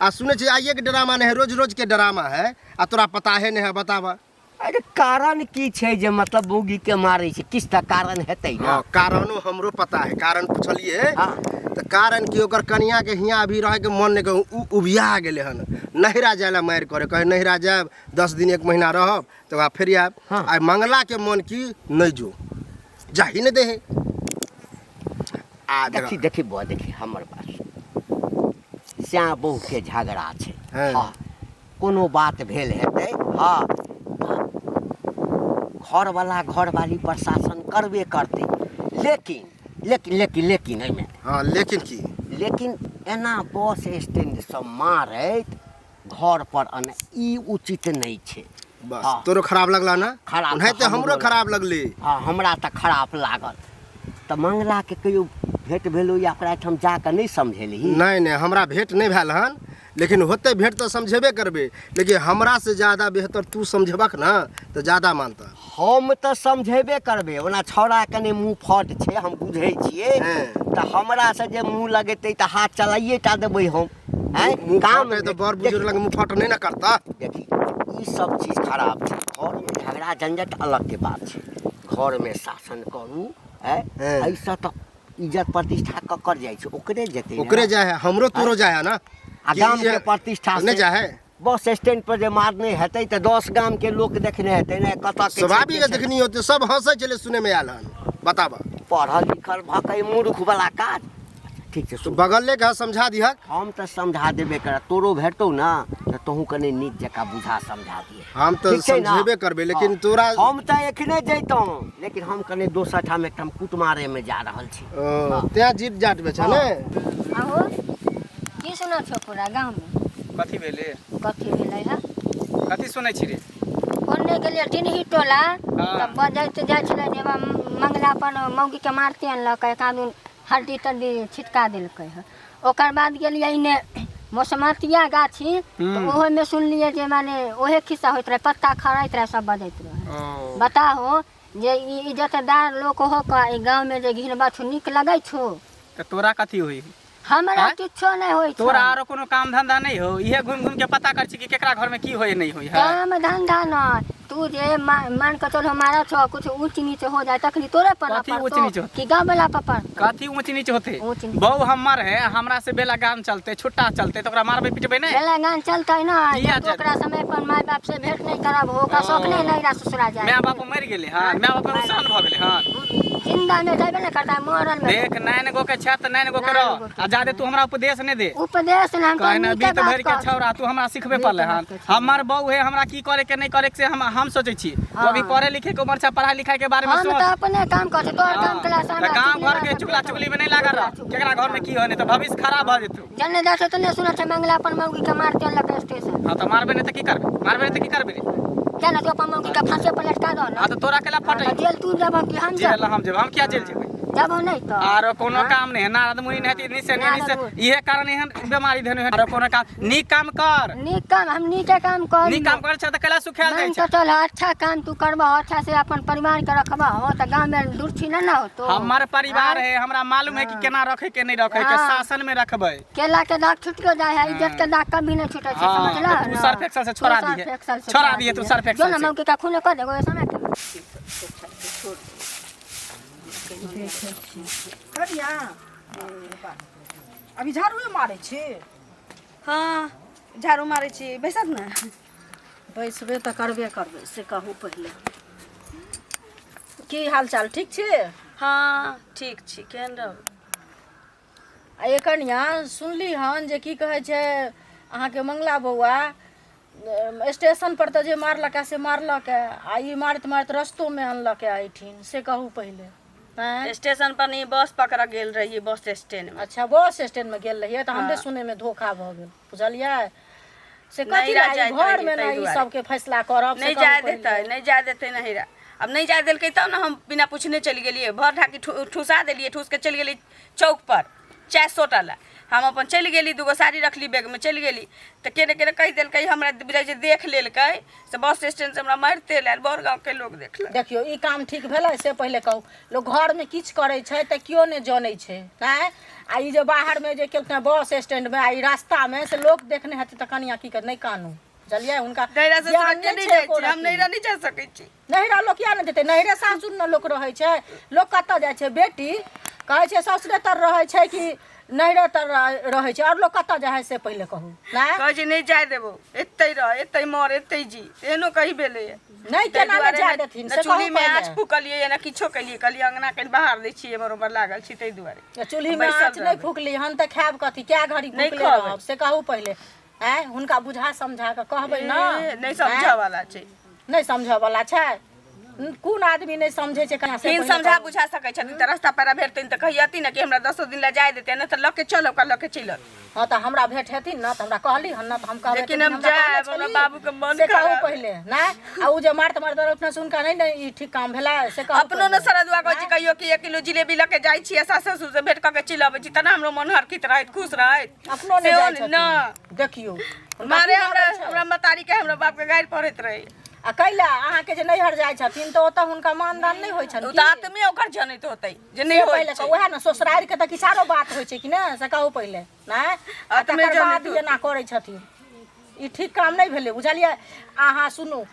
[SPEAKER 5] आ सुनै छी आइए के ड्रामा नहीं है रोज रोज के ड्रामा है आ तोरा पता है नहीं है बताबा
[SPEAKER 6] अरे कारण की छै जे मतलब मौगी के मारै छै किछु तऽ कारण हेतै ने
[SPEAKER 5] हाँ कारणो हमरो पता है कारण पूछलिए
[SPEAKER 6] हाँ।
[SPEAKER 5] तऽ कारण की ओकर कनिया के हियाँ अभी रहे के मन नहीं के उ उबिया गेलै हन नहिरा जाय ला मारि करे कहे नहिरा जायब 10 दिन एक महीना रहब तकर बाद फेर आयब
[SPEAKER 6] हाँ।
[SPEAKER 5] आ मंगला के मन की नहीं जो जाही नहीं दे है आ
[SPEAKER 6] देखी देखी बौआ देखी हमर बात सुन। श्या बहू के झगड़ा छै
[SPEAKER 5] हाँ।
[SPEAKER 6] हाँ कोनो बात भेल हेतै हाँ घरवला घरवाली पर शासन करबे करतै लेकिन लेकिन लेकिन लेकिन एहिमे
[SPEAKER 5] हाँ लेकिन की
[SPEAKER 6] लेकिन एना बस स्टैंडसँ मारैत घर पर अनै ई उचित नहि छै
[SPEAKER 5] बस
[SPEAKER 6] हाँ।
[SPEAKER 5] तोरो खराब लगला ना
[SPEAKER 6] खराब
[SPEAKER 5] ओनाहिते
[SPEAKER 6] तऽ
[SPEAKER 5] हमरो
[SPEAKER 6] हमरो
[SPEAKER 5] खराब लगले
[SPEAKER 6] हँ हमरा तऽ खराब लागल तऽ मंगलाके कहियो भेंट भेलो या ओकरा एहिठाम जाकऽ नहि समझेलही
[SPEAKER 5] नहीं नहीं हमरा भेंट नहीं भेल हन लेकिन होते भेंट तऽ समझेबे करबे लेकिन हमरा से ज्यादा बेहतर तू समझेबक ना तऽ ज्यादा मानता
[SPEAKER 6] हम तऽ समझेबे करबै ओना छौड़ा कने मुँह फट छै हम बुझै छियै
[SPEAKER 5] हँ।
[SPEAKER 6] तऽ हमरा से जे मुँह लगेतै तऽ हाथ चलाइए टा देबै हम आँय
[SPEAKER 5] मुँह
[SPEAKER 6] काम
[SPEAKER 5] फट है तऽ बड़ बुजुर्ग लग मुँह फट नहीं ना करता
[SPEAKER 6] देखी ई सब चीज खराब छै घरमे झगड़ा झंझट अलगके बात छै घरमे शासन करू आँय
[SPEAKER 5] हँ।
[SPEAKER 6] एहिसँ तऽ इज्जत प्रतिष्ठा ककर जाइ छै ओकरे जेतै ने।
[SPEAKER 5] ओकरे जाय है हमरो तोरो जाय है ना
[SPEAKER 6] आ
[SPEAKER 5] कि
[SPEAKER 6] गामके
[SPEAKER 5] ये-
[SPEAKER 6] प्रतिष्ठा
[SPEAKER 5] नहीं
[SPEAKER 6] से
[SPEAKER 5] जाय है
[SPEAKER 6] बस स्टैंड पर जे मारने हेतै तऽ 10 गाम के लोक देखने हेतै ने कतऽ के छै,
[SPEAKER 5] स्वाभाविक
[SPEAKER 6] के छै।
[SPEAKER 5] देखनी होते सब हंसै छलै सुने में आयल हन बताबा
[SPEAKER 6] पढ़ल लिखल भऽ कऽ ई मूर्ख वाला काज ठीक छै
[SPEAKER 5] तो
[SPEAKER 6] सुन
[SPEAKER 5] बगले के समझा दिहक
[SPEAKER 6] हम तऽ समझा देबे करब तोरो भेटतौ ने तऽ तोहूँ कनि नीक जकाँ बुझा समझा दिहे
[SPEAKER 5] हम तऽ
[SPEAKER 6] ठीक छै ने?
[SPEAKER 5] समझेबे करबै लेकिन
[SPEAKER 6] हँ।
[SPEAKER 5] तोरा
[SPEAKER 6] हम तऽ एखने जैतहुँ लेकिन हम कनि दोसर ठाम एकठाम कुटमारे मे जा रहल छी
[SPEAKER 5] ओ, तें जीत जाट में छ ने
[SPEAKER 4] आहो की सुनै छौ पूरा गाँवमे
[SPEAKER 1] कथी भेलै
[SPEAKER 4] कथी भेलै हँ
[SPEAKER 1] कथी सुनै छी रे
[SPEAKER 4] ओन्ने गेलियै टिनही टोला
[SPEAKER 1] हाँ।
[SPEAKER 4] तऽ बजैत जाइ छलै जे मंगला अपन मौगीके मारते अनलकै एक आदमी हड्डी तड्डी छिटका देलकै हँ ओकर बाद गेलियै ने मौसमतिया गाछी तऽ
[SPEAKER 1] हम्म।
[SPEAKER 4] ओहोमे सुनलियै जे माने ओहे खिस्सा होइत रहै पत्ता खड़ैत रहै सब बजैत रहै
[SPEAKER 1] ओ
[SPEAKER 4] बताहो जे ई इज्जतदार लोक हो कऽ ई गाँवमे जे घिनबा छौ नीक लगै छौ
[SPEAKER 1] तऽ तोरा कथी होई
[SPEAKER 4] हमरा
[SPEAKER 1] आँय?
[SPEAKER 4] किछो नहि होइ छौ
[SPEAKER 1] तोरा आरो कोनो काम धंधा नहीं हो इहे घूम घूम के पता कर छी कि केकरा घर में की होय नहीं होय है
[SPEAKER 4] काम धंधा न तू जे मान के चल हमारा छौ कुछ ऊंच नीच हो जाए तखनी तोरे पर ना
[SPEAKER 1] कथी ऊंच
[SPEAKER 4] पड़तो
[SPEAKER 1] नीच होतै?
[SPEAKER 4] कि गाँव वाला पर पड़तो
[SPEAKER 1] कथी ऊंच नीच होते
[SPEAKER 4] ऊंच नीच।
[SPEAKER 1] बहु हमर है हमरा से बेला गाम चलते छुट्टा चलते तो ओकरा मारबे पिटबे नहीं
[SPEAKER 4] बेला गान चलते ना
[SPEAKER 1] किया
[SPEAKER 4] जब तू ओकरा समय पर माय बाप से भेंट नहीं करब हो ओकरा शौक नहीं नहीं ससुरा जाए
[SPEAKER 1] माय बाप मरि गेलै हन माय बाप नुकसान भऽ गेलै हन
[SPEAKER 4] जिंदा में जाबे नहीं करता मरल में
[SPEAKER 1] देख नैन गो के छै तऽ नैन गो के
[SPEAKER 4] नैन गो
[SPEAKER 1] रह
[SPEAKER 4] के
[SPEAKER 1] आ जादे तू हमरा उपदेश नहि दे
[SPEAKER 4] उपदेश ने हम
[SPEAKER 1] कहने
[SPEAKER 4] नीके
[SPEAKER 1] बीत
[SPEAKER 4] बात
[SPEAKER 1] भरि के
[SPEAKER 4] कह
[SPEAKER 1] छौड़ा तू हमरा सिखबे
[SPEAKER 4] बीत
[SPEAKER 1] पड़ले
[SPEAKER 4] भरि
[SPEAKER 1] हन
[SPEAKER 4] के छौड़ा।
[SPEAKER 1] हमर बहू है हमरा की करे के नहीं करे के से हम सोचै छी तू अभी
[SPEAKER 4] हाँ।
[SPEAKER 1] पढ़े लिखे के उम्र छै पढ़ाई लिखाई के बारे में
[SPEAKER 4] हम
[SPEAKER 1] सोच
[SPEAKER 4] तो अपने काम करते तोहर काम केला से
[SPEAKER 1] तऽ
[SPEAKER 4] हमरा
[SPEAKER 1] गाँव
[SPEAKER 4] चुगली
[SPEAKER 1] घर के
[SPEAKER 4] बात
[SPEAKER 1] चुगला चुगली में नहीं लागल रह केकरा घर में की हो नहीं तऽ भविष्य खराब भऽ जेतौ
[SPEAKER 4] जन्ने जाइ छै तन्ने सुनै छै मंगला अपन मौगी के मार चललक स्टेशन
[SPEAKER 1] हाँ तऽ मारबे नहीं तऽ की करबे मारबे नहीं तऽ की करबे रे
[SPEAKER 4] क्या ना तू अपन मौगी के फांसी पर लटका दो ना
[SPEAKER 1] हाँ तऽ तोरा केला
[SPEAKER 4] हाँ,
[SPEAKER 1] फटै
[SPEAKER 4] तऽ जेल तू जब कि हम
[SPEAKER 1] जेल
[SPEAKER 4] जब
[SPEAKER 1] हम जेबै हम किया जेल जेबै
[SPEAKER 4] जब नहीं तो
[SPEAKER 1] आरो कोनो काम नहीं है नारद मुनि नहीं है निसे नहीं
[SPEAKER 4] नारद
[SPEAKER 1] निसे
[SPEAKER 4] मुनि।
[SPEAKER 1] इहे कारण एहन बीमारी धन है आरो कोनो काम नीक काम कर
[SPEAKER 4] नीक काम हम नीके काम कर
[SPEAKER 1] नीक काम कर छै तऽ कैला सुखायल जाइ
[SPEAKER 4] मान
[SPEAKER 1] छै
[SPEAKER 4] के चल अच्छा काम तू करबह अच्छा से अपन परिवार के रखबह हो तऽ गाँव में दुर्छी ना ना होतो
[SPEAKER 1] हमर परिवार है हमरा मालूम है कि केना रखे के नहीं रखे के
[SPEAKER 4] हाँ।
[SPEAKER 1] शासन में रखबै
[SPEAKER 4] केला के दाग छुटियो जाए है इज्जत के दाग कभी नहीं छूटे छै
[SPEAKER 1] हाँ,
[SPEAKER 4] समझला
[SPEAKER 1] तो तू सर्फ एक्सेल से छोड़ा दिहे। छोड़ा दिहे तू सर्फ एक्सेल
[SPEAKER 4] जो ना
[SPEAKER 1] से।
[SPEAKER 4] मौके का खून कर देगो ऐसा ना
[SPEAKER 3] कनिया अभी झाड़ूए मारै छी
[SPEAKER 2] हँ झाड़ू मारै छी बैसत ने
[SPEAKER 3] बैसबे तऽ करबे करबै से कहू पहिले की हाल चाल ठीक छी
[SPEAKER 2] हँ ठीक छी केहन रहू
[SPEAKER 3] आ ये कनिया सुनली हन जे की कहै छै अहाँके मंगला बौआ स्टेशन पर तऽ जे मारलक से मारलक आ ई मारैत मारैत रस्तोमे अनलक एहिठिन से कहू पहिले आँय?
[SPEAKER 2] स्टेशन पर नहीं बस पकड़ गेल रहियै बस स्टैंड में
[SPEAKER 3] अच्छा बस स्टैंड में गेल रहियै तऽ हमरे सुनैमे धोखा भऽ गेल बुझलियै से कथी
[SPEAKER 2] नैहरा
[SPEAKER 3] ला ई
[SPEAKER 2] जाइत
[SPEAKER 3] घरमे
[SPEAKER 2] रहियै
[SPEAKER 3] ने
[SPEAKER 2] ताहि
[SPEAKER 3] ई
[SPEAKER 2] दुआरे।
[SPEAKER 3] सबके फैसला करब से
[SPEAKER 2] नहीं
[SPEAKER 3] कहू
[SPEAKER 2] जाए
[SPEAKER 3] पहिले।
[SPEAKER 2] देतै नहीं जाए देतै नैहरा अब नहीं जाए देलकै तब ने हम बिना पूछने चलि गेलियै भर ढाकी ठुसा देलियै ठूस के चलि गेलियै चौक पर चाय सोटा ला हम अपन चलि गेली दूगो साड़ी रखली बैगमे चलि गेली तऽ केने केने कहि देलकै हमरा बुझाइ छै देख लेलकै से बस स्टैंड से हमरा मारिते लायल बड़ गाँवके लोक देखलक
[SPEAKER 3] देखियौ ई काम ठीक भेलै से पहिले कहू लोक घरमे किछु करै छै तऽ केओ नहि जनै छै नहि आ ई जे बाहरमे जे केलकै बस स्टैंडमे आ ई रास्तामे से लोक देखने हेतै तऽ कनिया की कर नहि कानू बुझलियै हुनका
[SPEAKER 2] नैहरा से
[SPEAKER 3] ज्ञान
[SPEAKER 2] सुरक्षित
[SPEAKER 3] नहि
[SPEAKER 2] नहि
[SPEAKER 3] छै
[SPEAKER 2] जाइ
[SPEAKER 3] एको
[SPEAKER 2] छी हम
[SPEAKER 3] रत्ती।
[SPEAKER 2] नैहरा नहि जा सकै छी
[SPEAKER 3] नैहरा लोक किया नहि जेतै नैहरे सासुर ने लोक रहै छै लोक कतऽ जाइ छै बेटी कहै छै ससुरे तर रहै छै कि नैहरे तर रहै छै आओर लोक कतऽ जाइ है से पहिले कहू नहि
[SPEAKER 2] कहै छै नहि जाय देबो एतै रह एतै मर एतै जी एहनो कही भेलैए
[SPEAKER 3] नहि
[SPEAKER 2] ताहि
[SPEAKER 3] केना नहि
[SPEAKER 2] दुआरे
[SPEAKER 3] जाय
[SPEAKER 2] ने
[SPEAKER 3] देथिन
[SPEAKER 2] ने
[SPEAKER 3] से कहू
[SPEAKER 2] चूल्हीमे आँच
[SPEAKER 3] पहिले
[SPEAKER 2] फूकलियै ने किछो केलियै कहलियै अङ्गना कनि बाहर दै छियै एम्हर ओम्हर लागल छी ताहि दुआरे
[SPEAKER 3] चूल्हीमे
[SPEAKER 2] बैसल
[SPEAKER 3] आँच नहि
[SPEAKER 2] रहबै।
[SPEAKER 3] फूकली हन तऽ खायब कथी कए घड़ी
[SPEAKER 2] नहि
[SPEAKER 3] भूखले
[SPEAKER 2] कहबै।
[SPEAKER 3] रहब से कहू पहिले आँय हुनका बुझा समझा कऽ कहबै ने
[SPEAKER 2] ए, नहि समझऽ वाला छै
[SPEAKER 3] नहि समझऽ वाला छै कोन आदमी नहि समझै छै कहाँ से
[SPEAKER 2] हिन
[SPEAKER 3] पहिले
[SPEAKER 2] समझा
[SPEAKER 3] कहू।
[SPEAKER 2] बुझा सकै छथिन तऽ रास्ता पेरा भेटतनि तऽ कहियथिन ने कि हमरा दसो दिन लए जाय देतै नहि तऽ लऽ के चलब ओकरा लऽ के चलि आउ।
[SPEAKER 3] हँ तऽ हमरा भेंट हेथिन ने तऽ हमरा कहली हन ने तऽ हम कहबै
[SPEAKER 2] लेकिन
[SPEAKER 3] तऽ
[SPEAKER 2] हम
[SPEAKER 3] हमरा कहने
[SPEAKER 2] जायब, हमरा
[SPEAKER 3] छली।
[SPEAKER 2] बाबूके मन
[SPEAKER 3] से कहू
[SPEAKER 2] खराब
[SPEAKER 3] पहिले नहि आ ओ जे मारत मारत अपना से हुनका नहि ने ई ठीक काम भेलै से कहू
[SPEAKER 2] अपनो ने
[SPEAKER 3] पहिले।
[SPEAKER 2] सरदुआ कहै छी कहियो कि एक किलो जिलेबी लऽ के जाइ छियै सास ससुर से भेंट कऽ के चलि अबै छी तना हमरो मन हरखित रहैत खुश रहैत
[SPEAKER 3] अपनो नहि
[SPEAKER 2] सेहो
[SPEAKER 3] जाइ
[SPEAKER 2] नहि
[SPEAKER 3] छथिन
[SPEAKER 2] ना
[SPEAKER 3] देखियौ हुनका
[SPEAKER 2] मारे
[SPEAKER 3] की
[SPEAKER 2] हमरा
[SPEAKER 3] लागल छै?
[SPEAKER 2] हमरा मतारी के हमरा बाप के गारि पढ़ैत रहै
[SPEAKER 3] आ कैला अहाँके जे नैहर जाइ छथिन तऽ ओतऽ हुनका मानदान नहि होइ छनि
[SPEAKER 2] ओ
[SPEAKER 3] की?
[SPEAKER 2] तऽ आत्मे ओकर जनैत होतै जे नहि
[SPEAKER 3] से
[SPEAKER 2] होइ
[SPEAKER 3] पहिले
[SPEAKER 2] छै
[SPEAKER 3] कहू उएह ने ससुरारिके तऽ किछु आरो बात होइ छै कि ने से कहू पहिले नहि आ
[SPEAKER 2] आत्मे
[SPEAKER 3] तकर
[SPEAKER 2] जनैत
[SPEAKER 3] बाद
[SPEAKER 2] होतै।
[SPEAKER 3] एना करै छथिन ई ठीक काम नहि भेलै बुझलियै अहाँ सुनू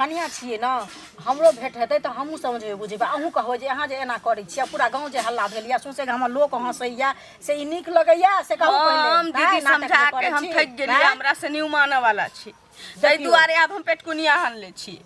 [SPEAKER 3] कनिया छियै ने हमरो भेंट हेतै तऽ हमहूँ समझबै बुझेबै अहूँ कहबै जे अहाँ जे एना करै छियै पूरा गाँव जे हल्ला भेल यऽ सौंसे गामक लोक हँसैया से ई नीक लगैया से कहू पहिले
[SPEAKER 2] हम
[SPEAKER 3] नहि,
[SPEAKER 2] दीदी
[SPEAKER 3] नाटक जे
[SPEAKER 2] समझा के
[SPEAKER 3] करै
[SPEAKER 2] हम
[SPEAKER 3] छी,
[SPEAKER 2] थकि गेलियै
[SPEAKER 3] नहि?
[SPEAKER 2] हमरा से नहीं मानऽ वाला छी ताहि
[SPEAKER 3] देखियौ।
[SPEAKER 2] दुआरे आब हम पेटकुनिया हन ले छी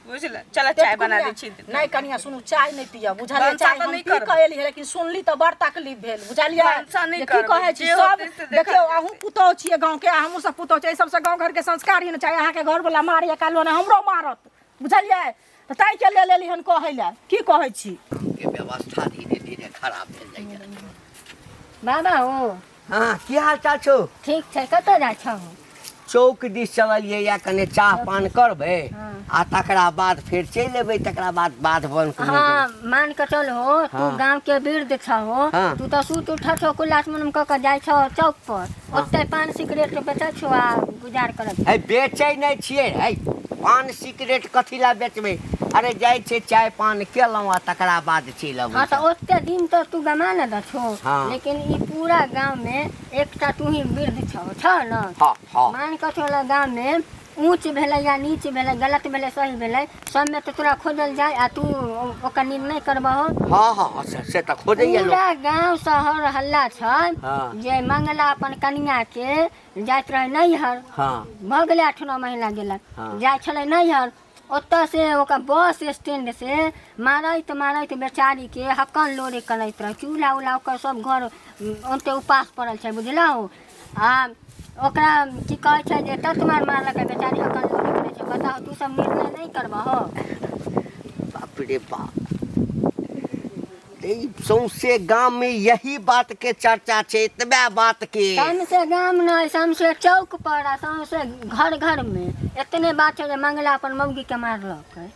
[SPEAKER 2] बुझल चल चाय बना दै छी
[SPEAKER 3] नहि कनिया सुनू चाय नहि पियब बुझलियै
[SPEAKER 2] भनसा
[SPEAKER 3] चाय
[SPEAKER 2] तऽ
[SPEAKER 3] हम
[SPEAKER 2] नहि
[SPEAKER 3] पी
[SPEAKER 2] करबै।
[SPEAKER 3] कऽ एलियै लेकिन सुनली तऽ बड़ तकलीफ भेल बुझलियै
[SPEAKER 2] भनसा नहि
[SPEAKER 3] जे की
[SPEAKER 2] करबै,
[SPEAKER 3] कहै छी
[SPEAKER 2] जे
[SPEAKER 3] सब
[SPEAKER 2] होतै से देखल
[SPEAKER 3] देखियौ
[SPEAKER 2] जेतै।
[SPEAKER 3] अहूँ पुतोहु छियै गाँवके आ हमहूँ सब पुतोहु छियै एहि सबसँ गाँव घरके संस्कार ही ने चाही अहाँके घरवला मारैया काल्हि ने हमरो मारत बुझलियै तऽ ताहिके लेल एली हन कहै लए की कहै छी
[SPEAKER 6] के व्यवस्था धीरे धीरे खराब भेल जाइए
[SPEAKER 4] बाबा ओ
[SPEAKER 6] हाँ की हाल चाल छौ
[SPEAKER 4] ठीक छै कतऽ जाइ छहो
[SPEAKER 6] चौक दिस चललियै या कने चाह पान करबै
[SPEAKER 4] हाँ।
[SPEAKER 6] आ तकरा बाद फेर चलि एबै तकरा बाद बाध बन
[SPEAKER 4] हाँ मान के चल हो तू गांव के वृद्ध छहो
[SPEAKER 6] हाँ।
[SPEAKER 4] तू तो सुत उठत हो कुलास मुनम क के जाइ छहो चौक पर ओते पान सिगरेट बेचै छो आ गुजार करत
[SPEAKER 6] है बेचै नहि छियै है पान सिगरेट कथी ला बेचबै अरे जाइ छै चाय पान केलहुँ आ तकरा बाद चलि अबै
[SPEAKER 4] हाँ तो
[SPEAKER 6] छी।
[SPEAKER 4] ओते दिन तो तू गमा न दछो
[SPEAKER 6] हाँ।
[SPEAKER 4] लेकिन ई पूरा गांव में एकटा तू ही वृद्ध छहो छ न
[SPEAKER 6] हाँ हाँ
[SPEAKER 4] मान के चल गांव में ऊँच भेलै या नीच भेलै गलत भेलै सही भेलै सबमे तऽ तोरा खोजल जाय आ तू ओकर निर्णय करबहो
[SPEAKER 6] हाँ हाँ से तऽ खोजैया लोक
[SPEAKER 4] पूरा गांव शहर हल्ला छै
[SPEAKER 6] हाँ।
[SPEAKER 4] जे मंगला अपन कनिया के जाइत रहे नैहर
[SPEAKER 6] हाँ
[SPEAKER 4] भऽ गेलै 8-9 महीना गेलक
[SPEAKER 6] हाँ।
[SPEAKER 4] जाइ छलै नैहर ओतऽ से ओकर बस स्टैंड से मारैत मारैत बेचारी के हक्कन लोरे करैत रहै चूल्हा उल्हा ओकर सब घर ओते उपास पड़ल छै बुझलहुँ आ ओकरा की कहै छै जे तत मार मारलकै बेचारी हक्कन लोरे करै छै। बताउ तू सब निर्णय नहि करबहो?
[SPEAKER 6] बाप रे बाप, ई सौंसे गाम में यही बात के चर्चा छै, एतबे बात के।
[SPEAKER 4] सौंसे गाम नहि, सौंसे चौक पर आ सौंसे घर घर में एतने बात छै जे मंगला अपन मौगी के मारलकै।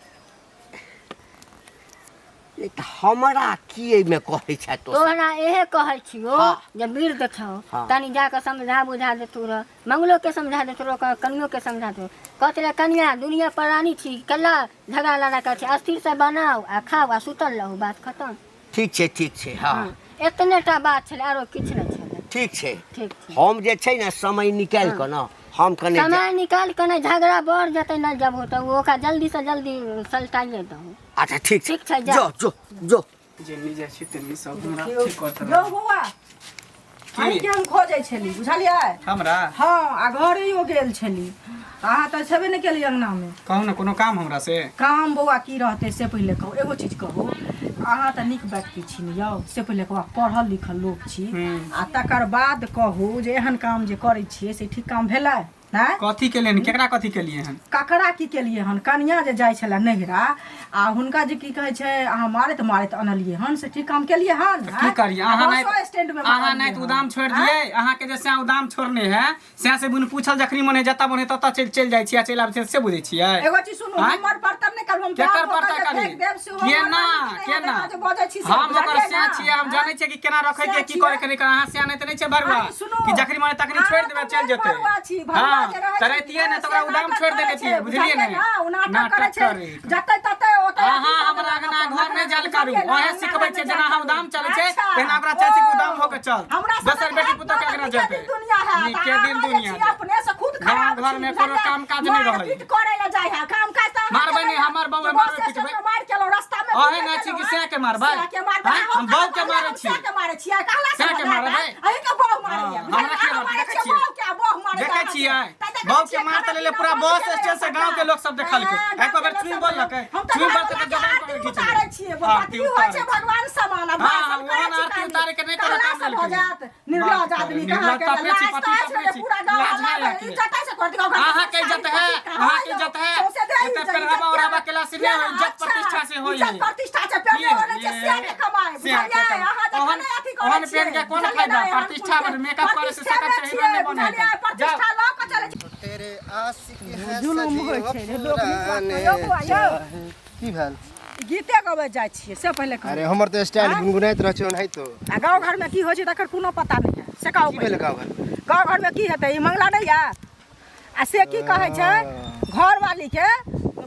[SPEAKER 6] नहीं तऽ हमरा की एहिमे कहै छह तो?
[SPEAKER 4] तोहरा इहे कहै छियो
[SPEAKER 6] हाँ।
[SPEAKER 4] जे वृद्ध छौ
[SPEAKER 6] हाँ।
[SPEAKER 4] तनी जाके समझा बुझा देतू रह, मंगलो के समझा देतू रह, कनियो के समझा देतू। कहते रहे कनिया दुनिया प्राणी छी, कला झगड़ा लड़ा कर छै, अस्थिर से बनाओ आ खाओ आ सुतल रहू, बात खत्म।
[SPEAKER 6] ठीक छै ठीक छै हाँ।
[SPEAKER 4] हाँ, एतने टा बात छलै, आरो किछु नहि छलै।
[SPEAKER 6] ठीक छै
[SPEAKER 4] ठीक छै।
[SPEAKER 6] हम जे छै ने समय निकालि कऽ ने हम कने
[SPEAKER 4] समय निकालि कऽ नहि, झगड़ा बढ़ जेतै नहि जब होतै ओकरा जल्दी से जल्दी सलटाइए दहु।
[SPEAKER 6] अच्छा ठीक छै
[SPEAKER 4] ठीक छै, जा।
[SPEAKER 6] जो जो जो
[SPEAKER 1] जेन्नी जाइ छी तेन्नी सब हमरा ठीक करत
[SPEAKER 3] यौ बौआ, अहीं के हम खोजै छली बुझलियै?
[SPEAKER 1] हमरा?
[SPEAKER 3] हाँ, आ घरेयो गेल छली, अहाँ तऽ छेबे नहि केलियै अङ्गनामे।
[SPEAKER 1] कहू ने कोनो काम हमरा से?
[SPEAKER 3] काम बौआ की रहतै से पहिले कहू। एगो चीज कहू, अहाँ तऽ नीक व्यक्ति छी ने यौ, से पहिले कहू, पढ़ल लिखल लोक छी, आ तकर बाद कहू जे एहन काम जे करै छियै से ठीक काम भेलै? आँय?
[SPEAKER 1] कथी के लिए, केकरा कथी के लिए हन?
[SPEAKER 3] ककरा की केलियै हन? कनिया जे जाइ छलै नैहरा आ हुनका जे की कहै छै अहाँ मारैत मारैत अनलियै हन, से ठीक काम केलियै हन?
[SPEAKER 1] की करिए अहाँ?
[SPEAKER 3] बसो
[SPEAKER 1] नहीं
[SPEAKER 3] स्टैंड में
[SPEAKER 1] अहाँ नहीं तो उदाम छोड़ दिए, अहाँ के जैसे उदाम छोड़ने है सैं से बुन पूछल जखनी मन है जता मन है तता चल चल जाइ छी आ चलि आबै छी, से बुझै छियै?
[SPEAKER 3] एगो चीज सुनू,
[SPEAKER 1] आँय?
[SPEAKER 3] हमर बर्तन नहि करब हम,
[SPEAKER 1] केकर
[SPEAKER 3] जान
[SPEAKER 1] बर्तन
[SPEAKER 3] ओकर जे
[SPEAKER 1] करी?
[SPEAKER 3] फेंक देब सेहो
[SPEAKER 1] केना
[SPEAKER 3] हमर मालिक नहि
[SPEAKER 1] केना
[SPEAKER 3] है, जे बजै छी से
[SPEAKER 1] हम ओकर
[SPEAKER 3] बुझलियै
[SPEAKER 1] सैं
[SPEAKER 3] ने?
[SPEAKER 1] छियै, हम जानै छियै कि केना रखै के
[SPEAKER 3] सैं
[SPEAKER 1] की करे के नहि करे। अहाँ सैं नहि तऽ नहि छै भरुआ
[SPEAKER 3] अरे सुनू,
[SPEAKER 1] कि जखनी मन है तखनी
[SPEAKER 3] अहाँ
[SPEAKER 1] छोड़ि देबै
[SPEAKER 3] तऽ
[SPEAKER 1] चलि जेतै।
[SPEAKER 3] भरुआ छी, भरुआ
[SPEAKER 1] हाँ,
[SPEAKER 3] जे रहै
[SPEAKER 1] तऽ
[SPEAKER 3] छै,
[SPEAKER 1] रहितियै ने तऽ
[SPEAKER 3] से
[SPEAKER 1] ओकरा उदाम
[SPEAKER 3] नाटक
[SPEAKER 1] छोड़ि देने
[SPEAKER 3] करै छै,
[SPEAKER 1] छियै, बुझलियै
[SPEAKER 3] बुझलियै
[SPEAKER 1] ने?
[SPEAKER 3] ने? ओ नाटक करै
[SPEAKER 1] नाटक
[SPEAKER 3] छै,
[SPEAKER 1] करै।
[SPEAKER 3] जतै ततै ओतै
[SPEAKER 1] अहाँ
[SPEAKER 3] अथी
[SPEAKER 1] हमरा
[SPEAKER 3] कऽ
[SPEAKER 1] अंगना
[SPEAKER 3] देलक,
[SPEAKER 1] घर नहि जाल करू,
[SPEAKER 3] बुझलियै ने?
[SPEAKER 1] ओहे
[SPEAKER 3] अंगना
[SPEAKER 1] सिखबै
[SPEAKER 3] घर
[SPEAKER 1] छियै
[SPEAKER 3] नहि
[SPEAKER 1] जेना
[SPEAKER 3] जाल
[SPEAKER 1] हम उदाम चलै छै
[SPEAKER 3] अच्छा।
[SPEAKER 1] तहिना ओकरा चाची के
[SPEAKER 3] ओ,
[SPEAKER 1] उदाम भऽ के चल,
[SPEAKER 3] हमरा
[SPEAKER 1] दोसर
[SPEAKER 3] सबके
[SPEAKER 1] बेटी
[SPEAKER 3] हाथ
[SPEAKER 1] पुतोह के
[SPEAKER 3] मे
[SPEAKER 1] अंगना
[SPEAKER 3] नीके
[SPEAKER 1] जेतै।
[SPEAKER 3] दिन दुनिया है,
[SPEAKER 1] नीके
[SPEAKER 3] तऽ
[SPEAKER 1] दिन
[SPEAKER 3] अहाँ जे
[SPEAKER 1] दुनिया
[SPEAKER 3] छी
[SPEAKER 1] छै।
[SPEAKER 3] अपने से खुद
[SPEAKER 1] गाँव
[SPEAKER 3] खराब
[SPEAKER 1] घर
[SPEAKER 3] छी,
[SPEAKER 1] में कोनो
[SPEAKER 3] बुझलियै?
[SPEAKER 1] काम काज नहि रहै।
[SPEAKER 3] मारपीट करै लए जाइ है, काम काज तऽ अहाँ
[SPEAKER 1] मारबै नहि,
[SPEAKER 3] केलहुँ।
[SPEAKER 1] हमर बहू
[SPEAKER 3] जे
[SPEAKER 1] मारबै
[SPEAKER 3] बस
[SPEAKER 1] पिटबै।
[SPEAKER 3] स्टैंड मे मारि केलहुँ, रास्ता मे
[SPEAKER 1] अहे
[SPEAKER 3] पीटे
[SPEAKER 1] नहि छी कि
[SPEAKER 3] केलहुँ,
[SPEAKER 1] सएह के मारबै?
[SPEAKER 3] सएह के मारबै,
[SPEAKER 1] आँय? हम बहू के
[SPEAKER 3] कहलहुँ,
[SPEAKER 1] मारै
[SPEAKER 3] हम
[SPEAKER 1] छियै।
[SPEAKER 3] सएह के मारै छियै, कहला से
[SPEAKER 1] सएह के
[SPEAKER 3] भऽ जायत,
[SPEAKER 1] मारबै?
[SPEAKER 3] अहीं के बहू मारैया,
[SPEAKER 1] हाँ, हमरा
[SPEAKER 3] बुझलियै?
[SPEAKER 1] के
[SPEAKER 3] अहाँ
[SPEAKER 1] मारतै?
[SPEAKER 3] मारै
[SPEAKER 1] देखै
[SPEAKER 3] छियै,
[SPEAKER 1] छियै।
[SPEAKER 3] बहू के, बहू मारै
[SPEAKER 1] देखै
[SPEAKER 3] छै
[SPEAKER 1] छियै
[SPEAKER 3] अहाँके। तऽ देखै
[SPEAKER 1] बहू के
[SPEAKER 3] छियै,
[SPEAKER 1] मार
[SPEAKER 3] खाना
[SPEAKER 1] तऽ लेले
[SPEAKER 3] पीना
[SPEAKER 1] पूरा
[SPEAKER 3] बन्द
[SPEAKER 1] बस
[SPEAKER 3] केने
[SPEAKER 1] स्टैंड से गांव के लोग सब देखलकै।
[SPEAKER 3] हाँ,
[SPEAKER 1] एको बेर
[SPEAKER 3] गाँव के
[SPEAKER 1] चुई
[SPEAKER 3] लोक सब
[SPEAKER 1] बोललकै,
[SPEAKER 3] हम तऽ
[SPEAKER 1] चुई
[SPEAKER 3] घरवला
[SPEAKER 1] बोलतै तऽ
[SPEAKER 3] के
[SPEAKER 1] जबान
[SPEAKER 3] आरती
[SPEAKER 1] पकड़ि घीच
[SPEAKER 3] उतारै
[SPEAKER 1] लेबै।
[SPEAKER 3] छियै, बौआ,
[SPEAKER 1] आरती
[SPEAKER 3] की होइ छै
[SPEAKER 1] उतारै।
[SPEAKER 3] भगवान समान, आ
[SPEAKER 1] हाँ,
[SPEAKER 3] भाषण करै
[SPEAKER 1] ओहन
[SPEAKER 3] छी
[SPEAKER 1] आरती
[SPEAKER 3] खाली।
[SPEAKER 1] उतारै के नहि कोनो
[SPEAKER 3] कहला
[SPEAKER 1] काम
[SPEAKER 3] से भऽ
[SPEAKER 1] लेलकै।
[SPEAKER 3] जायत, निर्लज
[SPEAKER 1] बात
[SPEAKER 3] आदमी
[SPEAKER 1] करे,
[SPEAKER 3] कहाँ
[SPEAKER 1] निर्लज
[SPEAKER 3] के
[SPEAKER 1] तऽ अपने छी,
[SPEAKER 3] लाज
[SPEAKER 1] पति
[SPEAKER 3] तऽ
[SPEAKER 1] तऽ
[SPEAKER 3] अछि
[SPEAKER 1] अपने
[SPEAKER 3] ने
[SPEAKER 1] छी।
[SPEAKER 3] पूरा गाँव
[SPEAKER 1] लाज
[SPEAKER 3] हल्ला
[SPEAKER 1] नहि
[SPEAKER 3] भेल,
[SPEAKER 1] राखिए।
[SPEAKER 3] इज्जत से कर दियौ, घर
[SPEAKER 1] अहाँ के इज्जत है, अहाँ के इज्जत है।
[SPEAKER 3] सौंसे देह
[SPEAKER 1] एते
[SPEAKER 3] इज्जत,
[SPEAKER 1] पेरहवा
[SPEAKER 3] इज्जत
[SPEAKER 1] ओढ़ावा केला से नहि होय, इज्जत
[SPEAKER 3] अच्छा,
[SPEAKER 1] प्रतिष्ठा से होय।
[SPEAKER 3] इज्जत प्रतिष्ठा से पेरने
[SPEAKER 1] की?
[SPEAKER 3] ओढ़े छै, से के कमाइ,
[SPEAKER 1] से के
[SPEAKER 3] बुझलियै?
[SPEAKER 1] कमाइ।
[SPEAKER 3] अहाँ जखन
[SPEAKER 1] ओहन
[SPEAKER 3] नहि अथी करै
[SPEAKER 1] ओहन
[SPEAKER 3] छियै,
[SPEAKER 1] पेन के कोन
[SPEAKER 3] बुझलियै
[SPEAKER 1] फायदा?
[SPEAKER 3] ने? एहन
[SPEAKER 1] प्रतिष्ठा
[SPEAKER 3] कुल के
[SPEAKER 1] पर मेकअप करे से
[SPEAKER 3] प्रतिष्ठा
[SPEAKER 1] सकल
[SPEAKER 3] मे
[SPEAKER 1] से हीरो नहि
[SPEAKER 3] छियै,
[SPEAKER 1] बनै
[SPEAKER 3] बुझलियै?
[SPEAKER 1] है। जाउ।
[SPEAKER 3] प्रतिष्ठा लऽ कऽ चलै छै।
[SPEAKER 5] तेरे आशिक है
[SPEAKER 3] जुलुम होइ
[SPEAKER 5] सदियों
[SPEAKER 3] छै रे, लोक नीक बात
[SPEAKER 5] पुराने
[SPEAKER 3] यौ बौआ, यौ।
[SPEAKER 5] चाहे। की भेल?
[SPEAKER 3] गीते गबै जाइ छियै से पहिले कहू।
[SPEAKER 5] अरे हमर तऽ स्टाइल गुनगुनाइत रहै छै ओनाहितो।
[SPEAKER 3] आ गाँव घरमे की होइ छै तकर कोनो पता नहि है, से कहू
[SPEAKER 5] की भेल
[SPEAKER 3] पहिले।
[SPEAKER 5] गाँव घरमे?
[SPEAKER 3] गाँव घरमे की हेतै, ई मंगला नहि यऽ आ से की कहै छै घरवाली के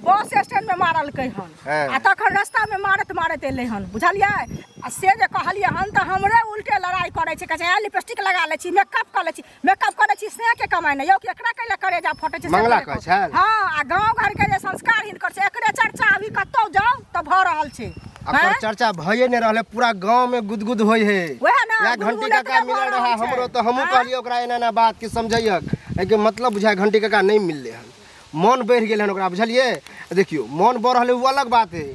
[SPEAKER 3] बस स्टैंड मे मारलकै हन
[SPEAKER 5] हाँ।
[SPEAKER 3] आ तखन रास्ता मे मारैत मारैत एलै हन, बुझलियै? आ से जे कहलियै हन तऽ हमरे उल्टे लड़ाई करै छै, कहै छै लिपस्टिक लगा लै छी, मेकअप कऽ लै छी, मेकअप करै छी से के कमाइ नहि यौ, कि एकरा कैला करेजा फटै छै से
[SPEAKER 5] मंगला
[SPEAKER 3] पहिले
[SPEAKER 5] कहै
[SPEAKER 3] कहू।
[SPEAKER 5] छल?
[SPEAKER 3] हँ, आ गाँव घर के जे संस्कार हिनकर छै एकरे चर्चा अभी कतौ जाउ तऽ भऽ रहल छै।
[SPEAKER 5] अकर
[SPEAKER 3] हैं?
[SPEAKER 5] चर्चा भइए नहि रहलै, पूरा गाँव में गुदगुद होइ है।
[SPEAKER 3] वएह ने,
[SPEAKER 5] या घंटी
[SPEAKER 3] गुदगुद
[SPEAKER 5] काका
[SPEAKER 3] एतबे भऽ
[SPEAKER 5] मिलल
[SPEAKER 3] रहल
[SPEAKER 5] रहा
[SPEAKER 3] छै।
[SPEAKER 5] हमरो तऽ हमहूँ
[SPEAKER 3] हैं?
[SPEAKER 5] कहलियै ओकरा एना एना बात के समझैयक, एहिके मतलब बुझाय घंटी काका नहि मिललै हन, मन बढ़ि गेल हन ओकरा, बुझलियै? देखियौ मन बढ़ल है ओ अलग बात है,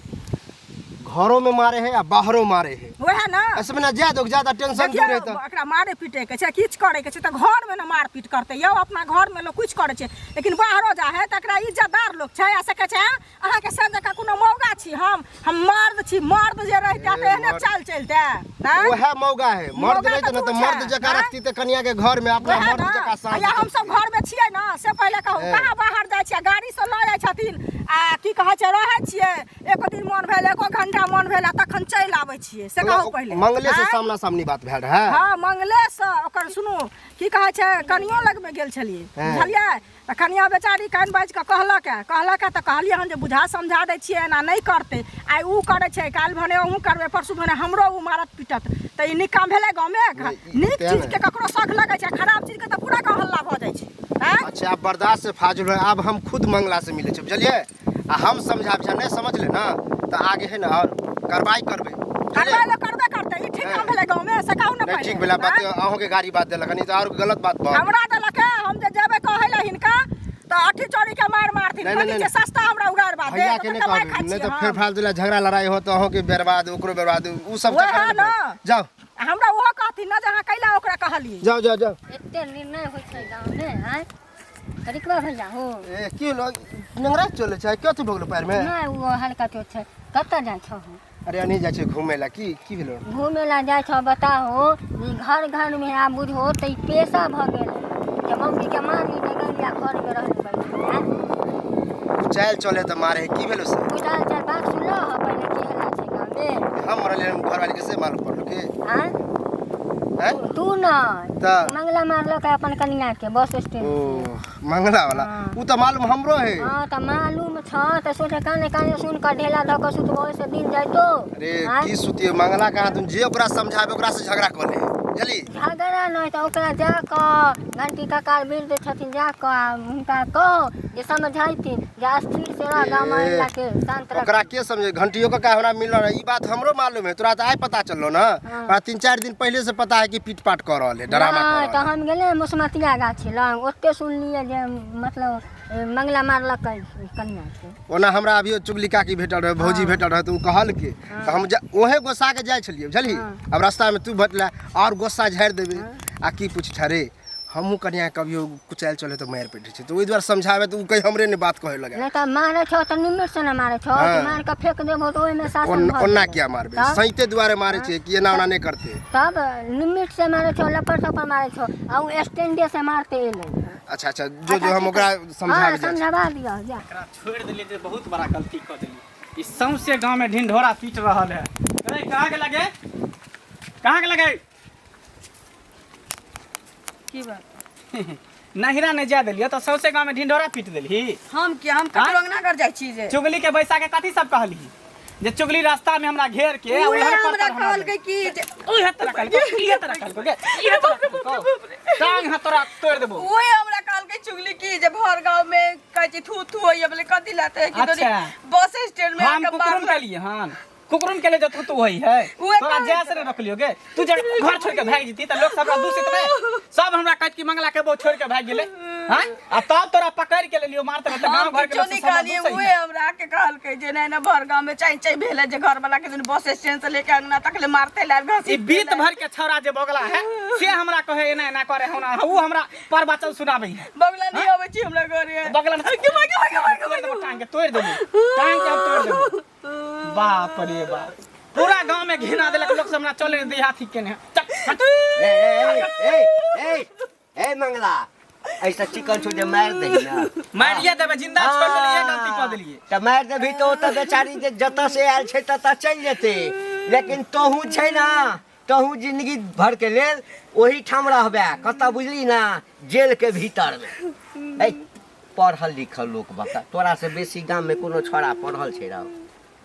[SPEAKER 5] घरोमे मारे है आ बाहरो मारे है।
[SPEAKER 3] वएह वएह ने
[SPEAKER 5] ऐसे में ना जाए दो ज्यादा टेंशन दूर
[SPEAKER 3] देखियौ
[SPEAKER 5] रहता
[SPEAKER 3] एकरा मारे पीटे के छै किछु करे के छै तऽ घर में ने मारपीट करतै यौ अपना घर में लोक किछु करै छै लेकिन बाहरो जा है तऽ एकरा इज्जतदार लोक छै आ से कहै छै "आँ, अहाँके से जकाँ कोनो मौगा छी हम मर्द छी मर्द जे रहिते तऽ एहने चाल चलते आँय?
[SPEAKER 5] वह मौगा है मर्द
[SPEAKER 3] मौगा
[SPEAKER 5] रहते
[SPEAKER 3] तऽ
[SPEAKER 5] ना
[SPEAKER 3] तू
[SPEAKER 5] तो मर्द
[SPEAKER 3] छै,
[SPEAKER 5] जका
[SPEAKER 3] आँय?
[SPEAKER 5] रखती ते कनिया के घर में अपना
[SPEAKER 3] वएह
[SPEAKER 5] मर्द
[SPEAKER 3] ने।
[SPEAKER 5] जका साथ
[SPEAKER 3] आ हम सब घर में छियै ने से पहिले कहू कहाँ बाहर जाइ छियै गाड़ी से लऽ जाइ छथिन आ की कहै छै रहै छियै एको दिन मन भेल एको घंटा मन भेल आ तखन चलि आबै छियै से कहू पहिले
[SPEAKER 5] मंगले से
[SPEAKER 3] आँय?
[SPEAKER 5] सामना सामनी बात भेल रहे
[SPEAKER 3] हँ मंगले से ओकर सुनू की कहै छै कनियो लगमे गेल छलियै बुझलियै तऽ कनिया बेचारी कान बाजि कऽ कहलक हँ कहलक हँ तऽ कहलियै हन जे बुझा समझा दै छियै एना नहि करतै आइ ओ करै छै काल्हि भने अहूँ करबै परसू भने हमरो ओ मारत पीटत तऽ ई नीक काम भेलै गाँवमे नीक चीजके ककरो शौक लगै छै खराब चीजके तऽ पूरा गाँव हल्ला भऽ जाइ छै आँय?
[SPEAKER 5] अच्छा आब बर्दाश्त से फाजुल है आब हम खुद मंगला से मिले छै बुझलियै आ हम समझाबै छै नहि समझले ना तऽ आगे है ना और कार्रवाई करबै बुझलियै?
[SPEAKER 3] करबै लोक करबे करतै ई ठीक काम भेलै गाँवमे से कहू ने
[SPEAKER 5] नहि
[SPEAKER 3] पहिले
[SPEAKER 5] ठीक भेला बात
[SPEAKER 3] आँय?
[SPEAKER 5] अहूँके गाड़ी बात देलक नहीं तऽ और गलत बात भऽ गेल।
[SPEAKER 3] हमरा देलक है हम जे जेबै कहै लए हिनका तऽ अठी चोरी के मार मारथिन
[SPEAKER 5] नहीं, नहीं,
[SPEAKER 3] कथी छै
[SPEAKER 5] नहीं।
[SPEAKER 3] सस्ता हमरा उगार बात
[SPEAKER 5] भैया के नहीं
[SPEAKER 3] कमाइ
[SPEAKER 5] कहबै
[SPEAKER 3] खाइ
[SPEAKER 5] नहीं
[SPEAKER 3] छियै
[SPEAKER 5] तऽ फेर
[SPEAKER 3] हम।
[SPEAKER 5] फालतू ला झगड़ा लड़ाई हो तऽ अहूँके बर्बाद ओकरो बर्बाद उ सब
[SPEAKER 3] वएह
[SPEAKER 5] चक्कर मे
[SPEAKER 3] ना।
[SPEAKER 5] पड़ू। जाओ
[SPEAKER 3] हमरा ओहो कहथिन ने जे अहाँ कैला ओकरा कहलियै
[SPEAKER 5] जाओ जाओ जाओ
[SPEAKER 4] एते निर्णय होइ छै गाँवमे आँय रिकवा भैया हो
[SPEAKER 5] ए की होलो नंगरा चले छै कथी भऽ गेलो पैर में
[SPEAKER 4] नहि ओ हल्का चोट छै कतऽ जाइ छहो
[SPEAKER 5] अरे अनी जाइ छै घूमे ला की की भेलो
[SPEAKER 4] घूमे ला जाइ छहो बताहो ई घर घर में आब बुझहो तऽ ई पेशा भऽ गेल जे मम्मी के मारली तऽ गलिया घर में रहली बैठल आँय
[SPEAKER 5] कुचायल चले तऽ मारे है की भेलो से
[SPEAKER 4] कुचाल चल बात सुनलो हो पहिले की हल्ला छै गाँव में
[SPEAKER 5] हम मरल घर वाली के से मालूम पड़लो की
[SPEAKER 4] आँय
[SPEAKER 5] हैं
[SPEAKER 4] तू नहि
[SPEAKER 5] तऽ
[SPEAKER 4] मंगला मारलक अपन कनिया के बस स्टैंड
[SPEAKER 5] ओ मंगला वाला
[SPEAKER 4] हाँ।
[SPEAKER 5] उ तऽ मालूम हमरो है
[SPEAKER 4] हाँ तऽ मालूम छ तऽ सोचे काने काने सुन कऽ ढेला धऽ कऽ सुतबो से दिन जैतो
[SPEAKER 5] अरे
[SPEAKER 4] आँय?
[SPEAKER 5] की सुतिए मंगला कहाँ तुम जे ओकरा समझाबे ओकरा से झगड़ा कऽ ले बुझली
[SPEAKER 4] झगड़ा नहि तऽ ओकरा जा कऽ घंटी ककार वृद्ध छथिन जा कऽ आ हुनका कहो जे समझैथिन जे स्थिर से रह गाँव महिला के शांत रख
[SPEAKER 5] ओकरा के समझे घंटियो का हमरा मिल रहा है ई बात हमरो मालूम है तोरा तऽ आइ पता चललो ना हमरा 3-4 दिन पहले से पता है कि पीट पाट कर रहल है ड्रामा कर
[SPEAKER 4] नहि
[SPEAKER 5] रहल
[SPEAKER 4] तऽ
[SPEAKER 5] है
[SPEAKER 4] हम गेलियै मुसमतिया गाछी लग ओते सुनलियै जे मतलब मंगला मारलक कनिया के
[SPEAKER 5] ओना हमरा अभियो चुगली काकी भेटल रहे भौजी भेटल रहे तऽ ओ कहलकै तऽ हम ओहे गोस्सा के जाइ छलियै बुझलही अब रास्ता में तू भेटला और गोस्सा झाड़ि देबै आ की पूछ रे हमहूँ कनिया कभियो कुचालि चले तऽ मारि पीट छै तऽ ओहि दुआरे समझाबै तऽ ओ कहीं हमरे नहि बात कहै लगे
[SPEAKER 4] नहि तऽ मारै छौ तऽ निमित से ने मारै छौ
[SPEAKER 5] हाँ।
[SPEAKER 4] मार कऽ फेंक देबो तऽ ओहिमे शासन भऽ
[SPEAKER 5] ओना
[SPEAKER 4] जेतौ।
[SPEAKER 5] किया मारबै
[SPEAKER 4] तब?
[SPEAKER 5] सैते दुआरे मारै छै कि एना ओना नहि करतै
[SPEAKER 4] तब निमित से मारै छौ लपड़ थपड़ मारै छौ आ ओ स्टैंडे से मारते एलै
[SPEAKER 5] अच्छा अच्छा जो जो हम ओकरा
[SPEAKER 4] हाँ
[SPEAKER 5] समझाबै जाइ छी
[SPEAKER 4] समझाबा दिअ जा
[SPEAKER 1] एकरा छोड़ि देलियै जे बहुत बड़ा गलती कऽ देलियै ई सौंसे गाँवमे ढिंढोरा पीट रहल है अरे कहाँ के लगे कहाँ के लगे
[SPEAKER 2] की बात
[SPEAKER 1] नहिरा नहि जाय देलियै तऽ सौंसे गाँवमे ढिंढोरा पीट देलही
[SPEAKER 2] हम की हम ककरो अंगना घर जाइ छी जे
[SPEAKER 1] चुगली के बैसा के कथी सब कहलही जे चुगली रास्ता में हमरा घेर के आ
[SPEAKER 2] उहे
[SPEAKER 1] उधर पर
[SPEAKER 2] हमरा
[SPEAKER 1] पर हमरा
[SPEAKER 2] कहलकै कि जे
[SPEAKER 1] ओहे तोरा कहलकै इहे तोरा कहलकै गे इहे तोरा कहलकै टांग हाथ तोरा तोड़ देबो
[SPEAKER 2] उहे हमरा कहलकै चुगली की जे भर गाँव में कहै छै थू थू होइए बोले कथी लाते कि तोरी
[SPEAKER 1] अच्छा।
[SPEAKER 2] बस स्टैंड में
[SPEAKER 1] हम
[SPEAKER 2] आके
[SPEAKER 1] कुकुरुम
[SPEAKER 2] मारलक
[SPEAKER 1] के लिए हन कुकुरुम के लिए जो तू होई है
[SPEAKER 2] उहे
[SPEAKER 1] तोरा
[SPEAKER 2] कहै
[SPEAKER 1] जै से नहीं रोकलियो गे तू जे घर छोड़ के भाग जीती त लोग सब हमरा दूषित नहीं सब हमरा कहत कि मंगला के बहु छोड़ के भाग गेले हैं आ तब तोरा पकड़ के लेलियो मारते त
[SPEAKER 2] हम
[SPEAKER 1] गांव घर के
[SPEAKER 2] किछो
[SPEAKER 1] लोग
[SPEAKER 2] नहि
[SPEAKER 1] सब हमरा
[SPEAKER 2] कहलियै
[SPEAKER 1] दूसै
[SPEAKER 2] उहे हमरा के कहलकै जे नहि नहि भर गाँव में चाय चाय भेलै जे घर वाला के दिन बस स्टैंड से लेके अंगना तक ले मारते लार घसी
[SPEAKER 1] ई बीत भर के छौड़ा जे बगला है से हमरा कहे एना एना करे होना ऊ हमरा पर बचल सुनाबै है
[SPEAKER 2] बगला नहीं आबै छी हमरा घरे
[SPEAKER 1] बगला में
[SPEAKER 2] के माय के माय के माय के
[SPEAKER 1] तोड़ देबो टांग के तोड़ देबो टांग के हम तोड़ देबो बाप रे बाप पूरा गांव में घिना देलक लोग सब हमरा चले नहीं देहाती के ने चल हट।
[SPEAKER 6] ए ए ए ए ए मंगला ऐसा चिकन छौ जे मारि दही ना
[SPEAKER 1] मारिए देबै जिंदा छोड़ देलिए गलती कऽ देलिए
[SPEAKER 6] तऽ मारि देबही तऽ ओतऽ बेचारी जे जतऽ से आयल छै ततऽ चलि जेतै लेकिन तोहू छै ना तोहू जिंदगी भर के लेल ओही ठाम रहबे कतऽ बुझली ना जेल के भीतर में ए पढ़ल लिखल लोक बता तोरा से बेसी गाम में कोनो छोड़ा पढ़ल छै रौ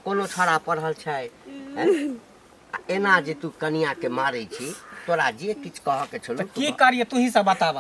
[SPEAKER 6] कोनो छोड़ा पढ़ल छै हैं? आ एना जे तू कनिया के मारै छी तोरा जे किछु कहऽ के छलौ
[SPEAKER 1] की करिए तू ही सब बताबा।